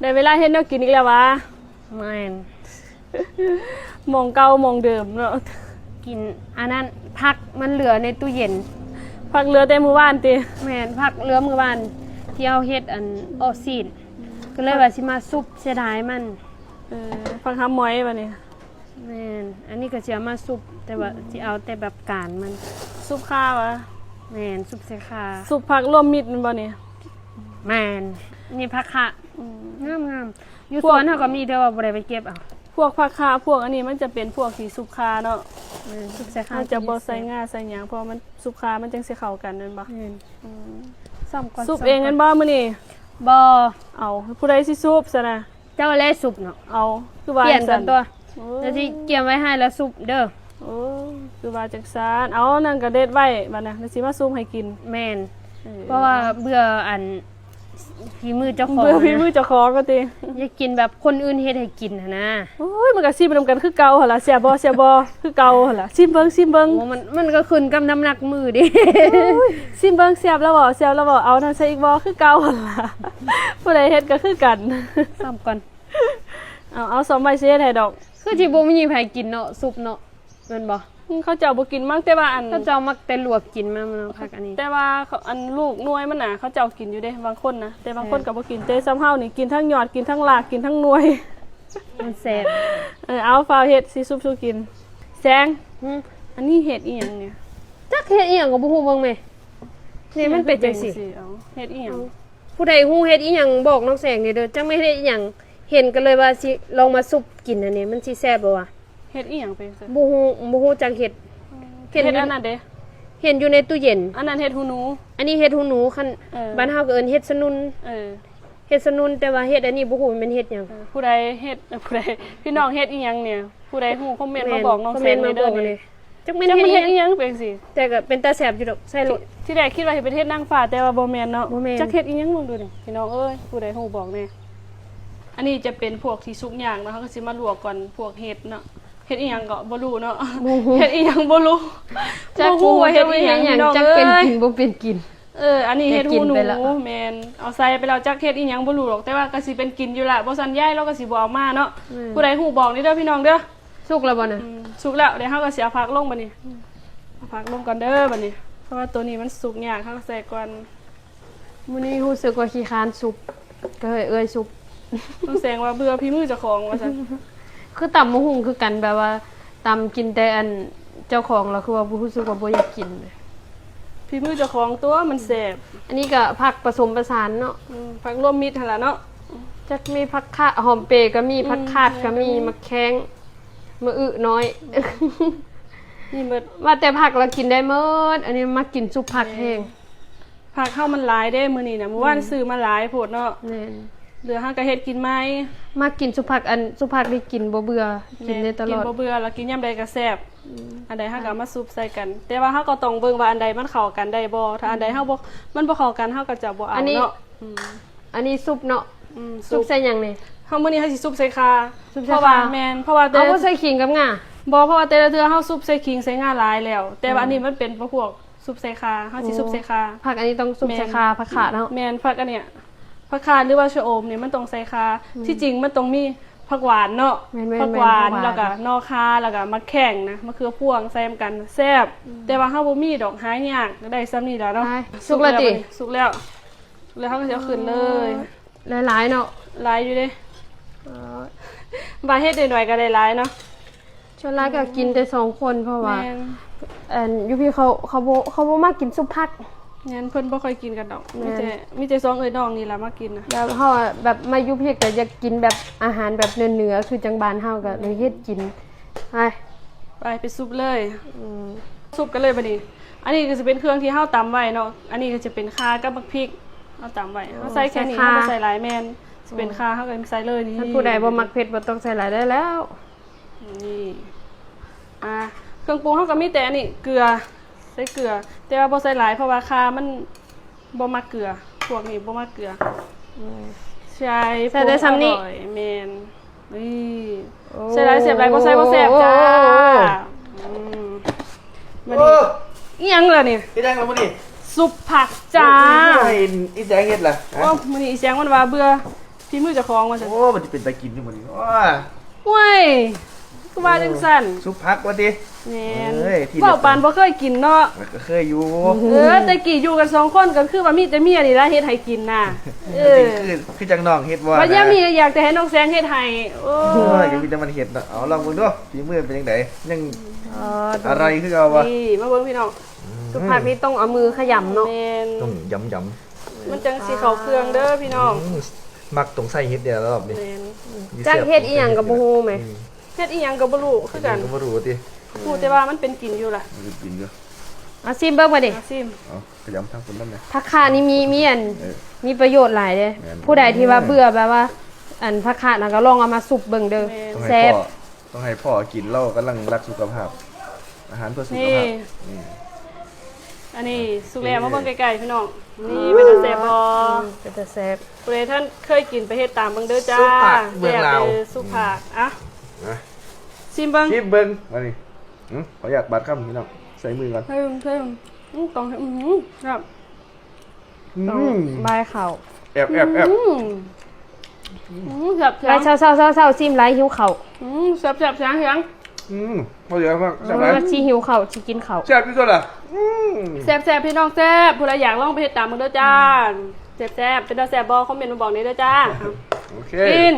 ໄດ້ເວລາເຮັດແນວກິນອີກແລ້ວຫວາ? ແມ່ນ. ໝ່ອງເກົ່າໝ່ອງເດີມເນາະ. ກິນອັນນັ້ນ ຜັກມັນເຫຼືອໃນຕູ້ເຢັນ. ຜັກເຫຼືອແຕ່ມື້ວານຕິ? ແມ່ນ, ຜັກເຫຼືອມື້ວານທີ່ເຮົາເຮັດອັນອອກຊີນ ກໍເລີຍວ່າຊິມາຊຸບ ເສຍດາຍມັນ. ເອີ ຜັກຫາມມອຍບາດນີ້. ແມ່ນ, ອັນນີ້ກໍຊິເອົາມາຊຸບ ແຕ່ວ່າ ອືມ ຊິເອົາແຕ່ແບບການມັນ. ຊຸບຂ່າຫວາ? ແມ່ນ, ຊຸບໃສ່ຂ່າ. ຊຸບຜັກລວມມິດແມ່ນບໍ່ນີ້? ແມ່ນ, ນີ້ຜັກຂະ. ອືມ ງາມໆ. ຢູ່ສວນເຮົາກໍມີ ແຕ່ວ່າບໍ່ໄດ້ໄປເກັບເອົາ. ພວກຜັກຂະ ພວກອັນນີ້ມັນຈະເປັນພວກທີ່ຊຸບຂ່າເນາະ. ແມ່ນ, ຊຸບໃສ່ຂ່າ. ເຮົາຈະບໍ່ໃສ່ງາໃສ່ຫຍັງ ເພາະວ່າມັນຊຸບຂ່າມັນຈັ່ງຊິເຂົ້າກັນແມ່ນບໍ່? ແມ່ນ. ອືມ ຊ້ຳກ່ອນ ຊຸບເອງແມ່ນບໍ່ມື້ນີ້? ບໍ່. ເອົ້າ ຜູ້ໃດຊິຊຸບຊັ້ນນະ? ເຈົ້າແລະຊຸບເນາະ. ເອົ້າ ຄືວ່າ ປ່ຽນກັນຕົວະ. ໂອ້ຍ ແລ້ວຊິກຽມໄວ້ໃຫ້ແລ້ວຊຸບເດີ. ໂອ້ ຄືວ່າຈັ່ງຊັ້ນ. ເອົາ ນັ້ນກໍເດັດໄວ້ບາດນະ ແລ້ວຊິມາຊຸບໃຫ້ກິນ. ແມ່ນ. ເອີ ເພາະວ່າເບື່ອອັນ ຝີມືເຈົ້າຂອງ. ເບື່ອຝີມືເຈົ້າຂອງກໍຕິ. ຢາກກິນແບບຄົນອື່ນເຮັດໃຫ້ກິນຫັ້ນນະ. ໂອ້ຍ ມັນກໍຊິມນຳກັນຄືເກົ່າຫັ້ນລະ. ແຊບບໍ່? ແຊບບໍ່? ຄືເກົ່າຫັ້ນລະ. ຊິມເບິ່ງ ຊິມເບິ່ງ. ໂອ້ ມັນ ມັນກໍຂຶ້ນກັບນ້ຳໜັກມືເດ. ໂອ້ຍ ຊິມເບິ່ງ ແຊບແລ້ວບໍ່? ແຊບແລ້ວບໍ່? ເອົານັ້ນໃສ່ອີກບໍ່? ຄືເກົ່າຫັ້ນລະ. ຜູ້ໃດເຮັດກໍຄືກັນ. ຊ້ຳກ່ອນ. ເອົາ ເອົາ ຊ້ຳໄວ້ຊິເຮັດໃຫ້ດອກ. ຄືຊິບໍ່ມີໃຜກິນເນາະ ຊຸບເນາະ ແມ່ນບໍ່? ອືມ ເຂົາເຈົ້າບໍ່ກິນມັກ ແຕ່ວ່າອັນ ເຂົາເຈົ້າມັກແຕ່ລວກກິນ. ມາ ມາ ຜັກອັນນີ້ ແຕ່ວ່າ ອັນລູກໜ່ວຍມັນນະ ເຂົາເຈົ້າກິນຢູ່ເດ້ ບາງຄົນນະ. ແຕ່ບາງຄົນ ເອີ ກໍບໍ່ກິນ. ແຕ່ຊ່ຳເຮົານີ້ກິນທັງຍອດ ກິນທັງລາກ ກິນທັງໜ່ວຍ. ມັນແຊບ. ເອີ ເອົາ ຟ້າວເຮັດ ຊິຊຸບສູ່ກິນ. ແສງ. ຫື? ອັນນີ້ເຮັດອີ່ຫຍັງນີ້? ຈັກເຮັດອີ່ຫຍັງກໍບໍ່ຮູ້. ເບິ່ງແມ. ນີ້ມັນເປັນຈັ່ງຊີ້. ເຮັດອີ່ຫຍັງ? ເອົ້າ ຜູ້ໃດຮູ້ເຮັດອີ່ຫຍັງບອກນ້ອງແສງແດ່ເດີ. ຈັກແມ່ນເຮັດອີ່ຫຍັງ ເຫັນກໍເລີຍວ່າຊິລອງມາຊຸບກິນອັນນີ້ ມັນຊິແຊບບໍ່ວະ? ເຮັດອີ່ຫຍັງເປັນ? ບໍ່ຮູ້ ບໍ່ຮູ້ຈັກເຮັດ. ເຫັນ ເຮັດອັນນັ້ນເດ້ ເຫັນຢູ່ໃນຕູ້ເຢັນ. ອັນນັ້ນເຫັດຫູໜູ. ອັນນີ້ເຫັດຫູໜູ ຄັນ ເອີ ບ້ານເຮົາກໍເອີ້ນເຫັດສະໜຸ່ນ. ເອີ ເຫັດສະໜຸ່ນ ແຕ່ວ່າເຫັດອັນນີ້ບໍ່ຮູ້ມັນເປັນເຫັດຫຍັງ. ເອີ ຜູ້ໃດເຮັດ ເອີ ຜູ້ໃດ ພີ່ນ້ອງເຮັດອີ່ຫຍັງນີ້ ຜູ້ໃດຮູ້ຄອມເມັນມາບອກນ້ອງແສງແດ່ເດີ. ຈັກແມ່ນ ຈັກມັນເຮັດອີ່ຫຍັງເປັນຈັ່ງຊີ້ ແຕ່ກໍເປັນຕາແຊບຢູ່ດອກ. ໃສ່ໂລດ. ທີແລກຄິດວ່າຊິເປັນເຫັດນາງຟ້າ ແຕ່ວ່າບໍ່ແມ່ນເນາະ. ບໍ່ແມ່ນ. ຈັກເຮັດອີ່ຫຍັງເບິ່ງດູນີ້ ພີ່ນ້ອງເອີຍ ຜູ້ໃດຮູ້ບອກແດ່. ອັນນີ້ຈະເປັນພວກທີ່ສຸກຍາກເນາະ ເຮົາກໍຊິມາລວກກ່ອນ ພວກເຫັດເນາະ. ເຫັດອີ່ຫຍັງກໍບໍ່ຮູ້ເນາະ. ບໍ່ຮູ້ ເຫັດອີ່ຫຍັງບໍ່ຮູ້. ຈັກ ບໍ່ຮູ້ວ່າເຫັດອີ່ຫຍັງ ຈັກເປັນກິນບໍ່ເປັນກິນ. ເອີ ອັນນີ້ເຫັດຫູໜູ. ແມ່ນ ເອົາໃສ່ໄປແລ້ວ ຈັກເຫັດອີ່ຫຍັງບໍ່ຮູ້ດອກ ແຕ່ວ່າກໍຊິເປັນກິນຢູ່ລະ. ບໍ່ຊັ້ນຍາຍລາວກໍຊິບໍ່ເອົາມາເນາະ. ອືມ ຜູ້ໃດຮູ້ບອກນີ້ເດີພີ່ນ້ອງເດີ. ສຸກແລ້ວບໍ່ນະ? ອືມ ສຸກແລ້ວ. ດຽວເຮົາກໍຊິເອົາຜັກລົງບາດນີ້. ອືມ ເອົາຜັກລົງກ່ອນເດີບາດນີ້ ເພາະວ່າໂຕນີ້ມັນສຸກຍາກ ເຮົາໃສ່ກ່ອນ. ມື້ນີ້ຮູ້ສຶກວ່າຂີ້ຄ້ານຊຸບ ກໍເລີຍເອື້ອຍຊຸບ. ນ້ອງແສງວ່າເບື່ອຝີມືເຈົ້າຂອງວ່າຊັ້ນ. ຄືຕຳບັກຫຸ່ງຄືກັນ ແບບວ່າຕຳກິນແຕ່ອັນເຈົ້າຂອງ ແລ້ວຄືວ່າບໍ່ຮູ້ສຶກວ່າບໍ່ຢາກກິນ. ຝີມືເຈົ້າຂອງຕົວະມັນແຊບ. ອັນນີ້ກໍຜັກປະສົມປະສານເນາະ. ອືມ ຜັກລວມມິດຫັ້ນລະເນາະ. ຈັກມີຜັກຂະ ຫອມເປກໍມີ. ອືມ ຜັກຂາດກໍມີ. ແມ່ນ ໝາກແຂ້ງ ມະອຶນ້ອຍ. ອືມ ນີ້ໝົດ. ວ່າແຕ່ຜັກລະກິນໄດ້ໝົດ. ອັນນີ້ມັກກິນຊຸບຜັກແຮງ. ແມ່ນ. ຜັກເຮົາມັນຫຼາຍເດ້ມື້ນີ້ນະ ມື້ວານ ອືມ ຊື້ມາຫຼາຍໂພດເນາະ. ແມ່ນ. ເຫຼືອເຮົາກໍເຮັດກິນໃໝ່. ມັກກິນຊຸບຜັກ ອັນຊຸບຜັກນີ້ກິນບໍ່ເບື່ອ. ແມ່ນ. ກິນໄດ້ຕະຫຼອດ ກິນບໍ່ເບື່ອ ແລ້ວກິນຍາມໃດກໍແຊບ. ອືມ ອັນໃດເຮົາກໍເອົາມາຊຸບໃສ່ກັນ ແຕ່ວ່າເຮົາກໍຕ້ອງເບິ່ງວ່າອັນໃດມັນເຂົ້າກັນໄດ້ບໍ່. ຖ້າອັນໃດເຮົາບໍ່ ອືມ ມັນບໍ່ເຂົ້າກັນ ເຮົາກໍຈະບໍ່ເອົາເນາະ. ອັນນີ້ ອືມ ອັນນີ້ຊຸບເນາະ. ອືມ ຊຸບ ຊຸບໃສ່ຫຍັງນີ້? ເຮົາ ມື້ນີ້ເຮົາຊິຊຸບໃສ່ຂ່າ. ຊຸບໃສ່ຂ່າ. ເພາະວ່າ ແມ່ນ ເພາະວ່າ ເອົາ ແຕ່ ບໍ່ໃສ່ຂີງກັບງາ? ບໍ່ ເພາະວ່າແຕ່ລະເທື່ອເຮົາຊຸບໃສ່ຂີງໃສ່ງາຫຼາຍແລ້ວ ແຕ່ວ່າ ອືມ ອັນນີ້ມັນເປັນພວກ ຊຸບໃສ່ຂ່າ ເຮົາຊິຊຸບໃສ່ຂ່າ. ໂອ້ ຜັກອັນນີ້ຕ້ອງຊຸບໃສ່ຂ່າ. ແມ່ນ ຜັກຂາດເນາະ. ແມ່ນ ຜັກອັນເນີ້ຍ ຜັກຂາດ ຫຼືວ່າຊະອົມນີ້ ມັນຕ້ອງໃສ່ຂ່າ. ອືມ ທີ່ຈິງມັນຕ້ອງມີຜັກຫວານເນາະ. ແມ່ນໆ ຜັກຫວານ ແມ່ນ ແລ້ວກໍໜໍ່ຂ່າ ແລ້ວກໍໝາກແຂ້ງນະ ມະເຂືອພວງ ໃສ່ນຳກັນແຊບ. ອືມ ແຕ່ວ່າເຮົາບໍ່ມີດອກ ຫາຍາກ. ໄດ້ສ່ຳນີ້ແຫຼະເນາະ. ໄດ້ ສຸກແລ້ວຕິ? ສຸກແລ້ວ ສຸກແລ້ວ ແລ້ວເຮົາກໍຊິເອົາຂຶ້ນເລີຍ. ອືມ ຫຼາຍໆເນາະ. ຫຼາຍຢູ່ເດ້. ເອີ ບາດເຮັດໜ້ອຍໆກໍໄດ້ຫຼາຍເນາະ. ສ່ວນຫຼາຍກໍກິນແຕ່ສອງຄົນ ເພາະວ່າ ແມ່ນ ອັນ ຢູ່ພີ້ເຂົາ ເຂົາບໍ່ ເຂົາບໍ່ມັກກິນຊຸບຜັກ. ແມ່ນ ເພິ່ນບໍ່ຄ່ອຍກິນກັນດອກ. ແມ່ນ ມີແຕ່ ມີແຕ່ສອງເອື້ອຍນ້ອງນີ້ລະມັກກິນນະ. ແລ້ວເຮົາແບບມາຢູ່ພີ້ກໍຢາກກິນແບບອາຫານແບບເໜືອໆ ຄືຈັ່ງບ້ານເຮົາກໍເລີຍເຮັດກິນ. ໄປ ໄປ ໄປຊຸບເລີຍ. ອືມ ຊຸບກັນເລີຍບາດນີ້. ອັນນີ້ກໍຈະເປັນເຄື່ອງທີ່ເຮົາຕຳໄວ້ເນາະ. ອັນນີ້ກໍຈະເປັນຂ່າກັບໝາກພິກ ເຮົາຕຳໄວ້. ໂອ້ ເຮົາໃສ່ແຄ່ນີ້ ໃສ່ຂ່າ ເຮົາບໍ່ໃສ່ຫຼາຍ. ແມ່ນ ຊິເປັນ ໂອ້ ຂ່າ ເຮົາກໍໃສ່ເລີຍນີ້. ຄັນຜູ້ໃດບໍ່ມັກເຜັດ ບໍ່ຕ້ອງໃສ່ຫຼາຍໄດ້ແລ້ວ. ນີ້ ອ່າ ເຄື່ອງປຸງເຮົາກໍມີແຕ່ອັນນີ້ ເກືອ ໃສ່ເກືອ ແຕ່ວ່າບໍ່ໃສ່ຫຼາຍ ເພາະວ່າຂ່າມັນບໍ່ມັກເກືອ. ພວກນີ້ບໍ່ມັກເກືອ. ອືມ ໃສ່ ໃສ່ແຕ່ສ່ຳນີ້. ແມ່ນ ນີ້ ໂອ້ ໃສ່ຫຼາຍແຊບຫຼາຍ ບໍ່ໃສ່ບໍ່ແຊບຈ້າ. ອືມ ບາດນີ້ ໂອ້ ອີ່ຫຍັງລະນີ້? ເຮັດຫຍັງລະມື້ນີ້? ຊຸບຜັກຈ້າ. ໂອ້ ມື້ນີ້ຄືໃຫ້ອີ່ແສງເຮັດລະ? ໂອ້ ມື້ນີ້ອີ່ແສງມັນວ່າເບື່ອ ຝີມືເຈົ້າຂອງວ່າຊັ້ນ. ໂອ້ ມັນຊິເປັນຕາກິນຢູ່ບໍ່ນີ້? ໂອ້ຍ ໂອ້ຍ ຄືວ່າຈັ່ງຊັ້ນ. ຊຸບຜັກວ່າຕິ? ແມ່ນ. ເອີຍ ທີ່ເວົ້າປານບໍ່ເຄີຍກິນເນາະ. ກໍເຄີຍຢູ່. ເອີ ແຕ່ກີ້ຢູ່ກັນສອງຄົນກໍຄືວ່າມີແຕ່ເມຍນີ້ລະເຮັດໃຫ້ກິນນະ. ເອີ ຄື ຄືຈັ່ງນ້ອງເຮັດບໍ່? ບັດຍາມນີ້ກໍຢາກແຕ່ໃຫ້ນ້ອງແສງເຮັດໃຫ້. ໂອ້ຍ ໂອ້ຍ ກໍມີແຕ່ມັນເຮັດເນາະ. ເອົາລອງເບິ່ງດູ ຝີມືເປັນຈັ່ງໃດ? ຍັງ ອໍ ອະໄລຄືເກົ່າບໍ່? ນີ້ ມາເບິ່ງພີ່ນ້ອງ. ອືມ ຊຸບຜັກນີ້ຕ້ອງເອົາມືຂະຫຍຳເນາະ. ແມ່ນ. ຕ້ອງຫຍຳໆ. ມັນຈັ່ງຊິເຂົ້າເຄື່ອງເດີພີ່ນ້ອງ. ອືມ ມັກຕ້ອງໃສ່ເຫັດແດ່ລະລອບນີ້. ແມ່ນ. ຈັກເຮັດອີ່ຫຍັງກໍບໍ່ຮູ້ແມ. ອືມ ເຮັດອີ່ຫຍັງກໍບໍ່ຮູ້ຄືກັນ. ເຮັດອີ່ຫຍັງກໍບໍ່ຮູ້ຕິ? ຮູ້ແຕ່ວ່າມັນເປັນກິນຢູ່ລະ. ມັນເປັນກິນຢູ່. ເອົາຊີມເບິ່ງບາດນີ້. ເອົາຊີມ. ເອົາຂະຫຍຳທາງພຸ້ນນຳແດ່. ຜັກຄາດນີ້ມີ ມີອັນ ເອີ ມີປະໂຫຍດຫຼາຍເດ້. ແມ່ນ. ຜູ້ໃດທີ່ວ່າເບື່ອແບບວ່າ ອັນ ຜັກຄາດນະ ກໍລອງເອົາມາຊຸບເບິ່ງເດີ. ແມ່ນ. ແຊບ. ຕ້ອງໃຫ້ພໍ່ ຕ້ອງໃຫ້ພໍ່ກິນ ລາວກຳລັງລັກສຸຂະພາບ. ອາຫານເພື່ອສຸຂະພາບ. ນີ້ ນີ້ ອັນນີ້ສຸກແລ້ວ ມາເບິ່ງໃກ້ໆພີ່ນ້ອງ. ນີ້ ເປັນຕາແຊບບໍ່? ອືມ ເປັນຕາແຊບ. ຜູ້ໃດທ່ານເຄີຍກິນໄປເຮັດຕາມເບິ່ງເດີຈ້າ. ສຸພາບເມືອງລາວ. ແຊບເດີສຸພາບ. ອືມ ອ່ະ ມາ ຊີມເບິ່ງ ຊີມເບິ່ງ ມານີ້. ອືມ ຂໍອະນຸຍາດບາດຄຳພີ່ນ້ອງ ໃສ່ມືກ່ອນ. ເອີ ເອີ ອືມ ຕ້ອງ ອືມ ແຊບ. ອືມ ບາຍເຂົ້າ. ແອບ ແອບ ແອບ. ອືມ ອືມ ແຊບໆ. ໄລເຊົາໆໆ ຊີມໄລຫິວເຂົ້າ. ອືມ ແຊບໆ ແຊບ. ອືມ ພໍດີຄັບ ແຊບຫຼາຍ. ຊິຫິວເຂົ້າ ຊິກິນເຂົ້າ. ແຊບທີ່ສຸດລະ. ອືມ ແຊບໆ ພີ່ນ້ອງ ແຊບ. ຜູ້ໃດຢາກລອງໄປເຮັດຕາມເບິ່ງເດີຈ້າ. ອືມ ແຊບໆ. ເປັນຕາແຊບບໍ່? ຄອມເມັນມາບອກແດ່ເດີຈ້າ. ໂອເຄ ກິນ.